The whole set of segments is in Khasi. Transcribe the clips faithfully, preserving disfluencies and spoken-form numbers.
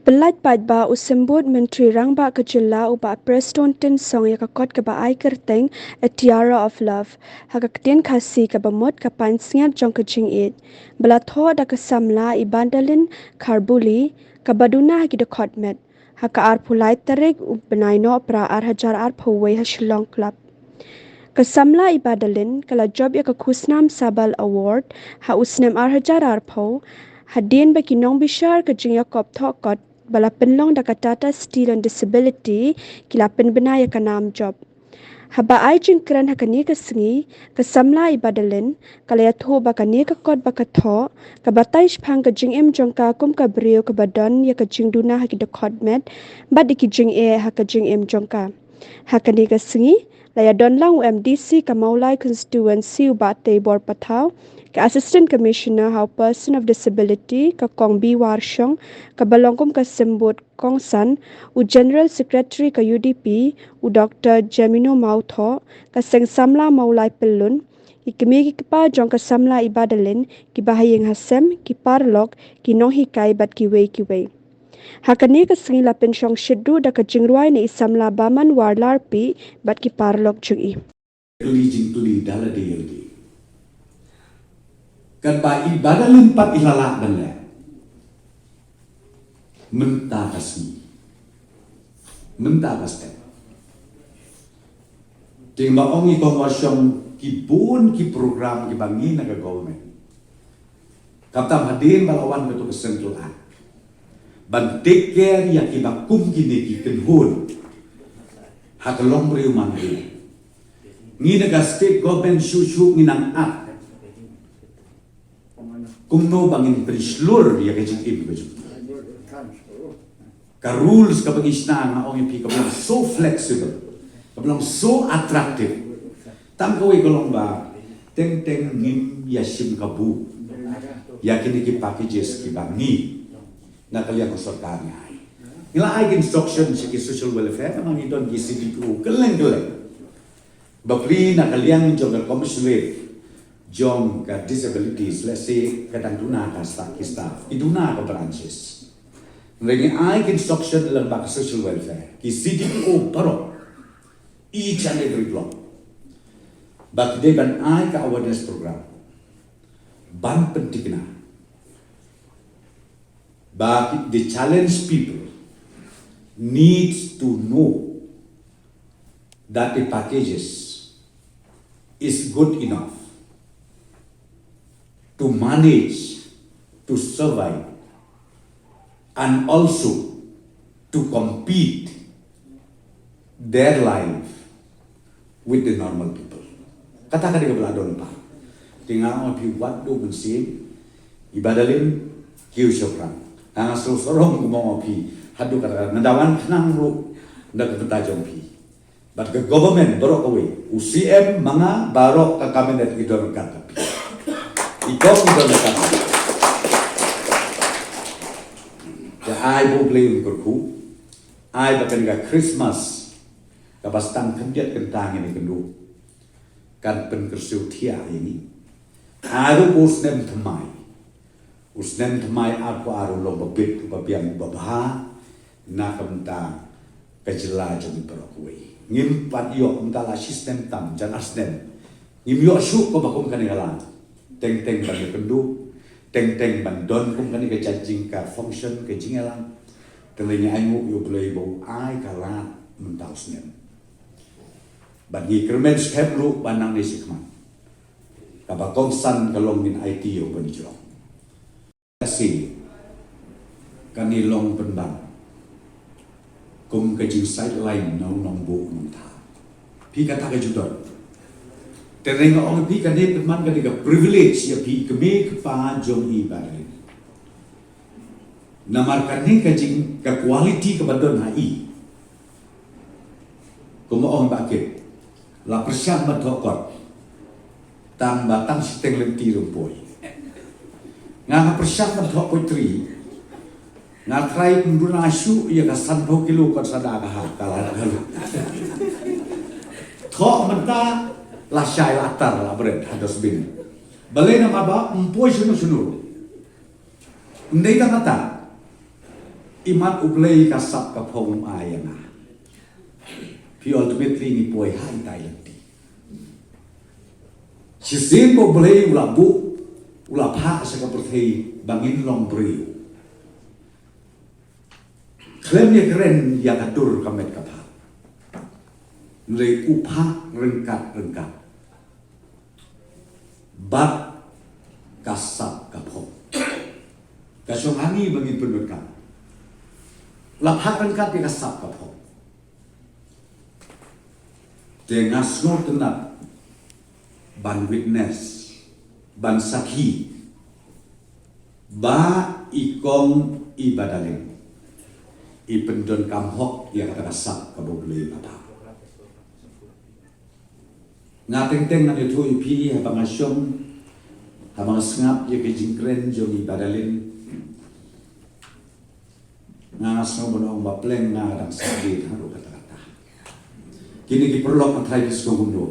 pyllait paidbah u Symbud Myntri Rangbah ka Jylla u Bah Prestone Tynsong ïa ka kot kaba ai kyrteng A Tiara of Love ha ka ktien Khasi kaba mut ka pansngiat jong ka jingïeit, ba la thoh da ka samla Ibadalin Kharbuli, kaba duna ha ki dkhot met ha ka arphew lai tarik u bnai Nohprah ar hajar arphew wei ha Shillong Club. Ka samla Ibadalin ka la jop ïa ka khusnam Sabal Award ha u snem ar hajar arphew, hadien ba ki nongbishar ka jingïakop thoh kot ba la pynlong da ka Tata Steel and Disability ki la pynbna ïa ka nam jop. Haba ai jingkren ha kane ka sngi, ka samla Ibadalin ka la ïathuh ba kane ka kot ba ka thoh ka batai shaphang ka jingim jong ka kum ka briew kaba don ïa ka jingduna ha ki dkhot met bad ïa ki jingeh ha ka jingim jong ka. Ha kane ka sngi la ïadon lang u M D C ka Mawlai Constituency u Bah Teibor Pathaw, ka Assistant Commissioner ha u Person of Disability ka Kong B Warshong, kaba long kum ka symbud kongsan, u General Secretary ka U D P u Doctor Jemino Mawthoh, ka Seng Samla Mawlai Pyllun, ki kmie ki kpa jong ka samla Ibadalin, ki bahaïing hasem, ki paralok, ki nonghikai bad kiwei kiwei. Ha kane ka sngi la pynshong shit ruh da ka jingrwai na i samla Baman Warlarpi bad ki paralok jong i. Kylli jingkylli da lade ïa lade. Katba Ibadalin pat i la lah ban leh mynta ka sngi, mynta ka step. Te nga ong i Kong Warshong, ki bun ki program kiba ngi na ka government, khamtam hadien ba la wan katu ka Central Act, ban take care ïa kiba kum kine ki kynhun ha ka longbriew manbriew. Ngi na ka state government shuh shuh ngi nang ap kumno ba ngin pynshlur ïa ka jingim ka jong ngi. Ka rules kaba ngi shna, nga ong ïa phi, kaba long so flexible, kaba long so attractive. Tang kawei ka long ba teng teng ngim ïa shim kabu ïa kine ki packages kiba ngi na ka liang ka sorkar ngi ai. Ngi la ai ki instruction sha ki social welfare, namar ngi don ki C D P O kylleng kylleng. Bapli na ka liang jong ka commissionerate jong ka disabilities, let's say, ka dang duna ka staff, ki staff, ki duna ka branches. Ngi ai ki instruction lyngba ka social welfare, ki C D P O baroh, each and every block, ba ki dei ban ai ka awareness program ban pynthikna. But the challenged people need to know that the packages is good enough to manage, to survive, and also to compete their life with the normal people. Kata ka dei kaba la don pat. Te nga ong ïa phi, wat duh mynsiem, Ibadalin, kiew shaphrang. Nga sngew sarong kumba ong ïa phi, haduh katta katta, nga da wan khnang ruh na ka bynta jong phi. Bad ka government baroh kawei, u C M, ma nga, baroh ka cabinet, i don ryngkat bad phi. I Kong i don ryngkat bad phi. Te ai ba U Blei un kyrkhu, ai ba kane ka Christmas kaba sdang khyndiat kynta ngin ïakynduh kan pynkyrsiew thiah ïa ngi. Ai ruh ba u snem thymmai, u snem thymmai arphew ar un long ba bit, ba biang, ba bha na ka bynta ka jylla jong ngi baroh kawei. Ngim pat ïoh mynta la shi snem tam, jan ar snem. Ngim ïoh shuh kaba kum kane ka lad. Teng teng ban ïakynduh, teng teng ban don kum kane ka jingka function, ka jingïalang. Te lei ngi ainguh ïa U Blei ba u ai ka lad mynta u snem. Bad ngi kyrmen skhem ruh ba nangne shakhmat kaba kongsan ka long ngin aiti ïa u ban jrong. Ka sngi kane long pynban kum ka jingsideline na u nongbuh nongthaw. Phi, kata ka ju don. Te nga ong ïa phi, kane pynban kane ka privilege ïa phi, kmie kpa jong i Ibadalin. Namar kane ka jing, ka quality kaba don ha i. Kumba ong Bah Kip, la pyrshang ban thoh kot, tang ba tang shiteng lynti ruh ym poi. Nga, nga pyrshang ban thoh poetry, nga try ban duna shuh ïa ka sanphew kilo kot sa da ka ha, ka la, ka la. Thoh mynta la shai, la atar, la bret ha dustbin. Balei? Namar ba ym poi shano shano. Ym dei tang kata. Imat U Blei ka sap ka phong ai ïa nga. Phi ultimately ngi poi ha itai lynti. Shisien ba U Blei u la buh, u la phah sha ka pyrthei ba ngin long briew. Khlem ïakren ïa ka dur ka met ka phad. Hynrei u phah ryngkat ryngkat bad ka sap ka phong. Ka shong ha ngi ba ngin pyndonkam. La phah ryngkat ïa ka sap ka phong. Te nga sngewtynnat ban witness, ban sakhi ba i kong i Badalin i pyndonkam hok ïa kata ka sap kaba U Blei u la phah. Nga teng teng ngan ïathuh ïa phi haba nga shong, haba nga sngap ïa ka jingkren jong i Badalin. Nga, nga sngew ban ong ba pleng nga dang sah dien haduh katta katta. Kine ki paralok nga tharai ki sngew kumno.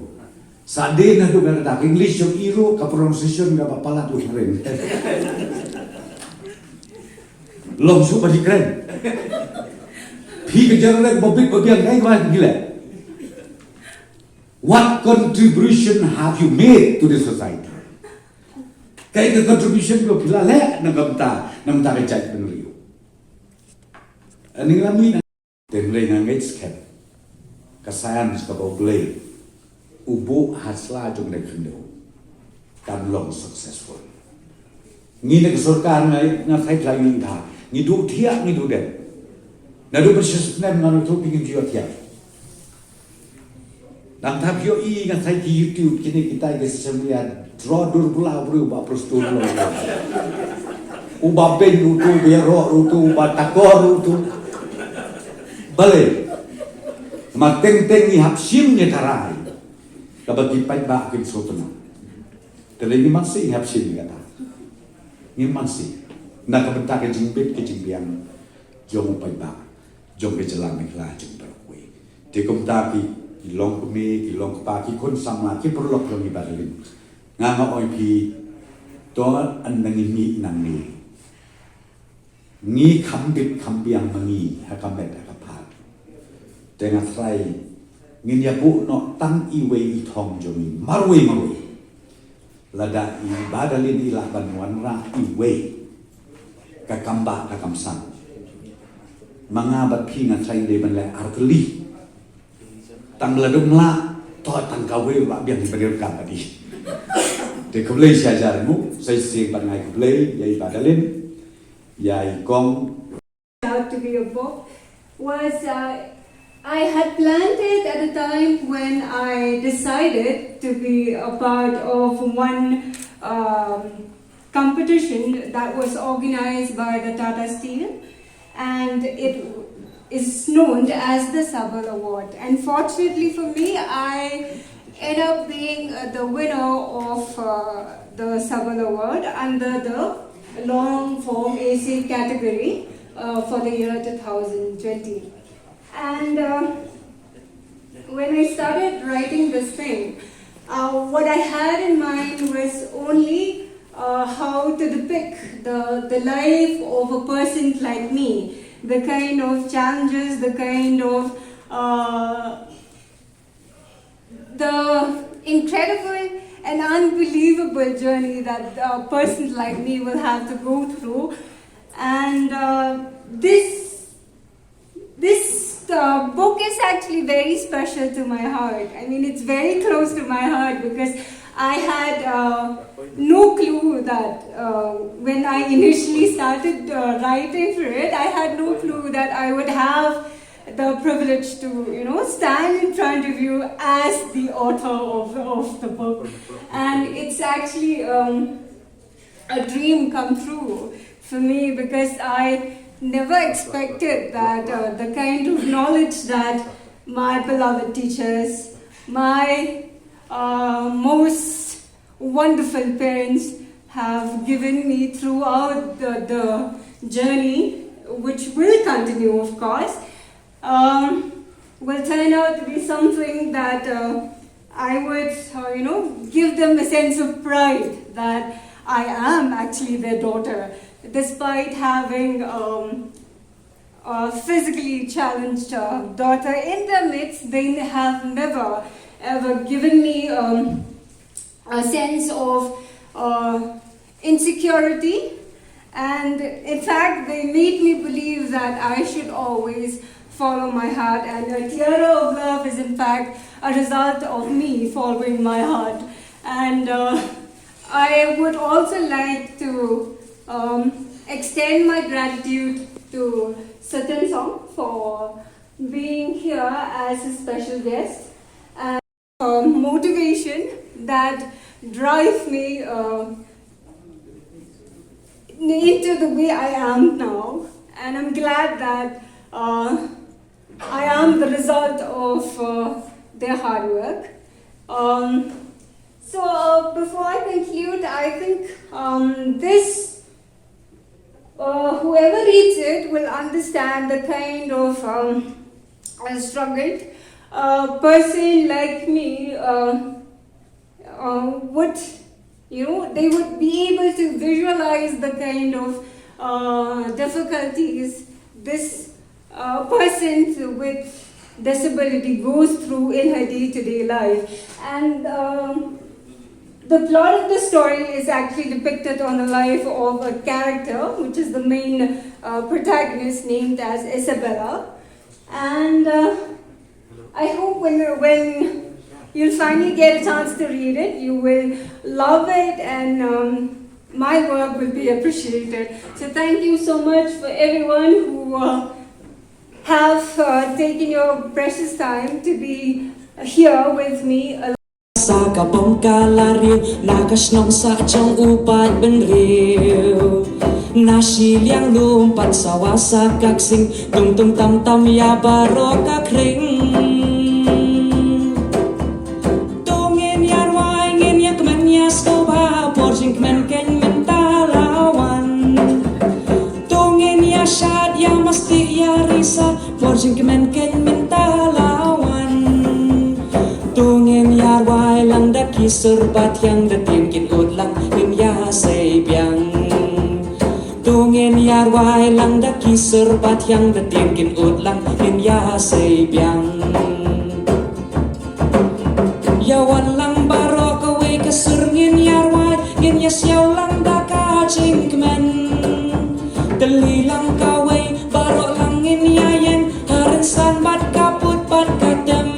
Sah dien haduh katta katta, ka English jong i ruh ka pronunciation kaba palat u phareng. Long shuh ba ki kren. Phi ka jingkren ba bit ba biang, kaei kaba phi leh? What contribution have you made to the society? Kaei ka contribution ba phi la leh na ka bynta, na ka bynta ka jaitbynriew? Ani la mih na, te hynrei nga ngeit skhem ka science kaba U Blei u buh ha sla jong ka khyndew kan long successful. Ngi na ka sorkar ngai, nga tharai phi la ïohi, ngi duh thiah, ngi duh dep. Naduh ba shisnem nga ïathuh phi, ngi duh thiah. Nangta phi ïohi, nga tharai ki YouTube kine kita ki social media, tro dur bla briew ba prus dur lo. Uba beiñ ruh utu, uba ïaroh ruh utu, uba takor ruh utu. Balei? Namar teng teng ngi hap shim ïa ka rai kaba ki paidbah kin sngewtynnat. Te lei ngim mansih, ngi hap shim ïa kata. Ngim mansih. Na ka bynta ka jingbit ka jingbiang jong u paidbah jong ka jylla Meghalaya jong baroh kawei. Te kumta ki, ki longkmie, ki longkpa, ki khun samla, ki paralok jong i Badalin, nga, nga ong ïa phi, to, ynda ngi mih nangne, ngi kham bit kham biang ma ngi ha ka met ha ka phad. Te nga tharai ngin ïa buh noh tang iwei i thong jong ngi marwei marwei. Lada i Badalin i lah ban wanrah iwei, ka kam bah ka kam san. Ma nga bad phi nga tharai dei ban leh ar tylli. Tang ba la dum lah, to tang kawei ruh lah biang, i Badalin ka bad i. Te khublei shihajar nguh, sa shisien pat nga ai khublei ïa i Badalin, ïa i kong. Out to be a book was, uh, I had planned it at a time when I decided to be a part of one, um, competition that was organized by the Tata Steel, and it is known as the Sabal Award. And fortunately for me, I end up being, uh, the winner of, uh, the Sabal Award under the long form essay category, uh, for the year two thousand twenty. And, uh, when I started writing this thing, uh, what I had in mind was only, uh, how to depict the, the life of a person like me, the kind of challenges, the kind of, uh, the incredible and unbelievable journey that a person like me will have to go through. And, uh, this this, uh, book is actually very special to my heart. I mean, it's very close to my heart because I had, uh, no clue that, uh, when I initially started, uh, writing for it, I had no clue that I would have the privilege to, you know, stand in front of you as the author of, of the book. And it's actually, um, a dream come true for me because I never expected that, uh, the kind of knowledge that my beloved teachers, my, uh, most wonderful parents have given me throughout the, the journey, which will continue, of course, um, will turn out to be something that, uh, I would, uh, you know, give them a sense of pride that I am actually their daughter, despite having, um, a physically challenged uh, daughter in their midst, they have never ever given me um, a sense of uh, insecurity. And in fact, they made me believe that I should always follow my heart. And a tiara of love is, in fact, a result of me following my heart. And uh, I would also like to um, extend my gratitude to Satan Song for being here as a special guest and uh, motivation that drive me uh, into the way I am now. And I'm glad that uh, I am the result of uh, their hard work. Um, so, uh, before I conclude, I think um, this, uh, whoever reads it will understand the kind of um, uh, struggle a person like me uh, uh, would, you know, they would be able to visualize the kind of uh, difficulties this uh, person with disability goes through in her day-to-day life. And um, the plot of the story is actually depicted on the life of a character, which is the main uh, protagonist, named as Isabella. And uh, I hope when when you finally get a chance to read it, you will love it, and um, my work will be appreciated. So thank you so much for everyone who uh, have uh, taken your precious time to be here with me. Sa ka bom ka la riu na ka shnong sa jong u pat ben riu. Na shi liang lum pan sawa sa ka ksing tung tung tam tam ya baro ka kring. Tungin ya rwai ngin ya kmen ya skoba por jing kmen ken men talawan. Tungin ya shat ya masti ya risa por jing kmen ken men talawan. Tungin ya rwai lang da ki sur bat yang da tin kin ut lang ngin ya sei biang. Tungin ya rwai lang da ki sur bat yang da tin kin ut lang ngin ya sei biang. Ya wan lang baro ka wei ka sur ngin ya rwai ngin ya siau lang da ka jing kmen. Teli lang ka wei baro lang ngin ya yen harin san bat ka put bat ka tem.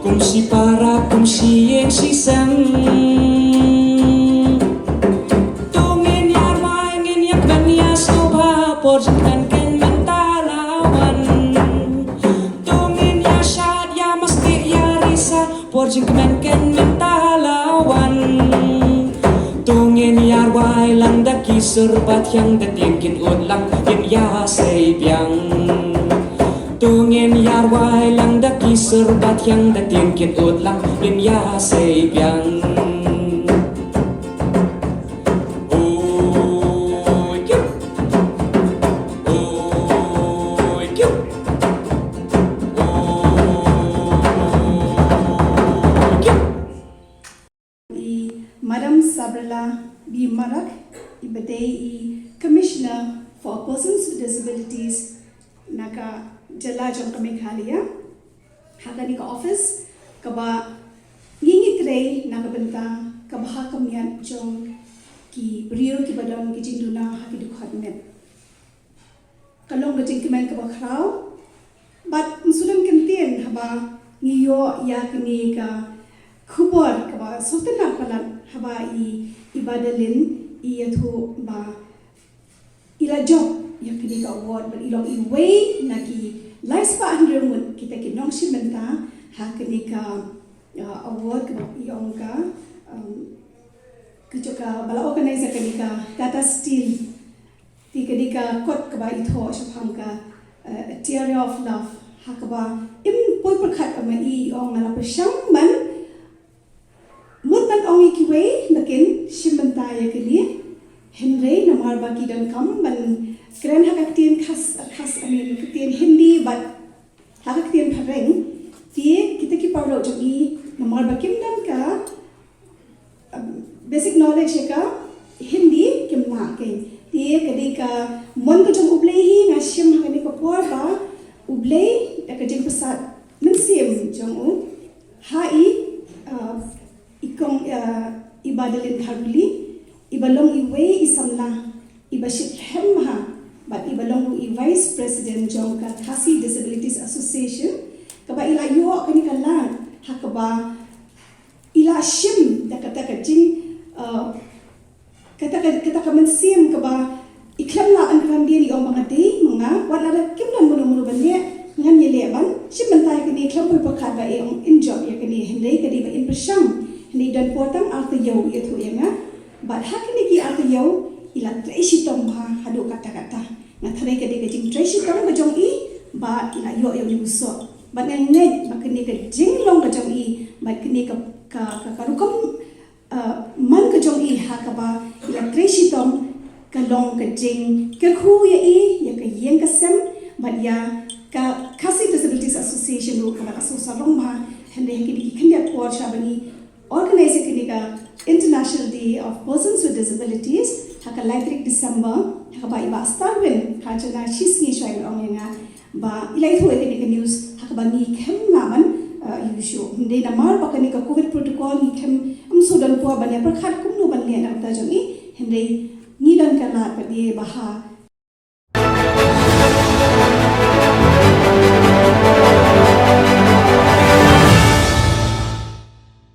Kum shi para kum shi yen shi sem. Tungin ya rwai ngin ya kmen ya soba por jing kmen ken men talawan. Tungin ya shat ya masti ya risa por jing kmen ken men talawan. Tungin ya rwai lang da ki sur bat yang da tin kin ut lang kin ya sei biang. Tungin ya rwai lang da ki sur bat yang da tin kin ut lang kin ya sei biang. Oi, kiu. Oi, kiu. Oi, kiu. I Madam Sabrella B Marak, i ba dei i Commissioner for Persons with Disabilities na ka jylla jong ka Meghalaya. Ha kane ka office kaba ngi ngi trei na ka bynta ka bha ka miat jong ki briew kiba don ki jingduna ha ki dkhot met. Ka long ka jingkmen kaba khraw. Bad ym shu dang kyntien haba ngi ïoh ïa kane ka khubor kaba sngewtynnat palat haba i, i Bah Dalin i ïathuh ba i la jop ïa kane ka award bad i long iwei na ki lai spah hynriew ngut kita ki nongshim bynta ha kane ka, uh, award kaba i ong ka, um, ka jong ka ba la organize ïa kane ka Tata Steel. Te kane ka kot kaba i thoh shaphang ka, eh, A Tear of Love. Ha kaba im poi pyrkhat ma i ong nga la pyrshang ban mut ban ong ïa kiwei ba kin shim bynta ïa kane. Hynrei namar ba ki donkam ban kren ha ka ktien khas, khas, I mean, ka ktien Hindi bad ha ka ktien phareng. Te kita ki paralok jong i namar ba kim don ka um, basic knowledge ïa ka Hindi kim lah keiñ. Te ka dei ka mon ka jong U Blei hi, nga shim ha kane ka por ba U Blei da ka jingpyrsad mynsiem jong u ha i, uh, i kong, uh, i Ba Delin Kharbuli, i ba long iwei i samla i ba shitrhem bha bad i ba long ruh i Vice President jong ka Khasi Disabilities Association, kaba i la ïoh kane ka lad ha kaba i la shim da kata ka jing, uh, kata ka, kata ka mynsiem kaba i khlem lah ban kren dien, i ong ba nga dei ma nga, wat la da kim don mano mano ban leh, ngan ïaleh ban shim bynta ïa kane, khlem poi pyrkhat ba i ong in jop ïa kane, hynrei ka dei ba in pyrshang, hynrei don por tang ar taïew i ïathuh ïa nga. Bad ha kine ki ar taïew i la trei shitom bha haduh katta katta. Nga tharai ka dei ka jingtrei shitom ka jong i ba i la ïoh ïa u soh. Bad nga ngeit ba kane ka jinglong ka jong i bad kane ka, ka, ka, ka rukom, uh, man ka jong i ha kaba i la trei shitom ka long ka jingkyrkhu ïa i, ïa ka ïing ka sem bad ïa ka Khasi Disabilities Association ruh kaba ka sngewsarong bha. Hynrei ha kine ki khyndiat por sha ba ngi organise ïa kane ka International Day of Persons with Disabilities ha ka lai tarik December, ha kaba i Bah Starwin Kharjana shisngi shuwa i la ong ïa nga ba i la ïathuh ïa kane ka news ha kaba ngi khlem lah ban, uh, ïoh shuh. Hynrei namar ba kane ka Covid protocol ngi khlem, ym shu don por ban ïa pyrkhat kumno ban leh na ka bynta jong i, hynrei ngi don ka lad pat ïa ba ha